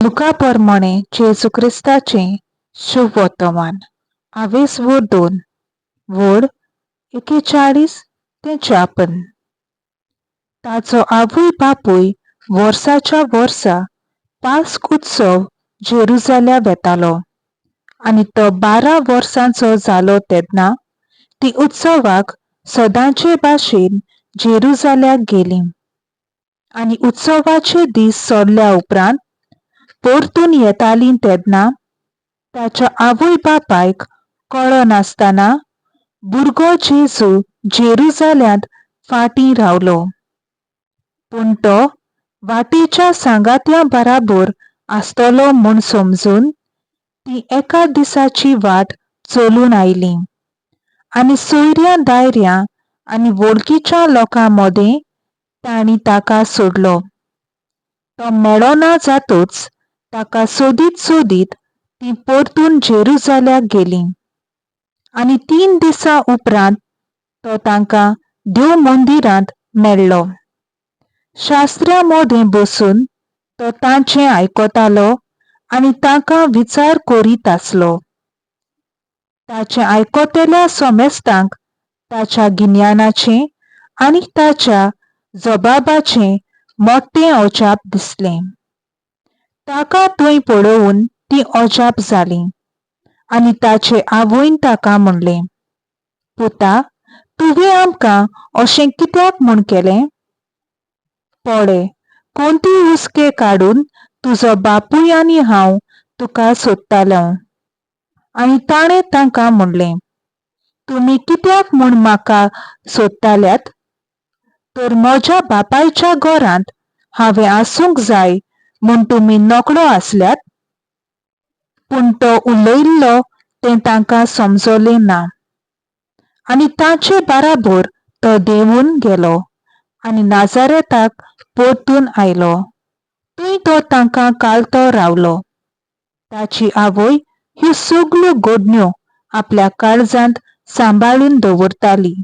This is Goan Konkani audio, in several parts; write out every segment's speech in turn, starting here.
लुका प्रमाणे जेजू क्रिस्ताचें शुभवर्तमान आवेस वोर 2 वड 41 ते 56. ताचो आवय बापूय वर्साच्या वर्सा पास्क उत्सव जेरुजाल्या वेतालो आनी तो 12 वर्सांचो जालो तेन्ना ती उत्सवाक सदांचे भाशेन जेरुजाल्याक गेली. आनी उत्सवाचे दीस सोडल्या उपरांत परतून येतालीं तेन्ना ताच्या आवय बापायक कळनासतना भुरगो जेजू जेरुजाल्यांत फाटीं रावलो. पूण तो वाटेच्या सांगात्यां बराबर आसतलो म्हूण समजून ती एका दिसाची वाट चलून आयली आनी सोयऱ्यां दायऱ्यां आनी वळखीच्या लोकां मदें तांणी ताका सोडलो. तो मेळना जातच ताका सोदीत सोदीत ती परतून जेरुजाल्याक गेली आनी 3 दिसां उपरांत तो तांकां देव मंदिरांत मेळ्ळो. शास्त्र्यां मदें बसून तो तांचें आयकतालो आनी तांकां विचार करीत आसलो. ताचें आयकतल्या समेस्तांक ताच्या गिन्यानाचें आनी ताच्या जबाबाचें मोटें अजाप दिसलें. ताका थंय पळोवन ती अजाप जाली आनी ताचे आवयन ताका म्हणलें, पुता, तुवें आमकां अशें कित्याक म्हूण केलें? पळय, कोणती हुस्के काडून तुजो बापूय आनी हांव तुका सोदतालो. आनी ताणें तांकां म्हणलें, तुमी कित्याक म्हूण म्हाका सोदताल्यात? तर म्हज्या बापायच्या घरांत हांवें आसूंक जाय म्हूण तुमी नकळो आसल्यात? पूण तो उलयल्लो तें तांकां समजलें ना. आनी ताचे बराबर तो देंवून गेलो आनी नाजारेताक परतून आयलो. थंय तो तांकां कालतो रावलो. ताची आवय ह्यो सगल्यो घडण्यो आपल्या काळजांत सांबाळून दवरताली.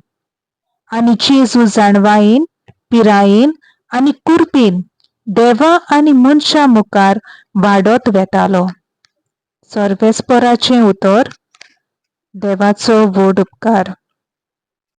आनी जेजू जाणवायेन, पिरायेन आनी कुर्पेन देवा आनी मनशां मुखार वाडत वेतालो. सर्वेस्पराचें उतर. देवाचो व्हड उपकार.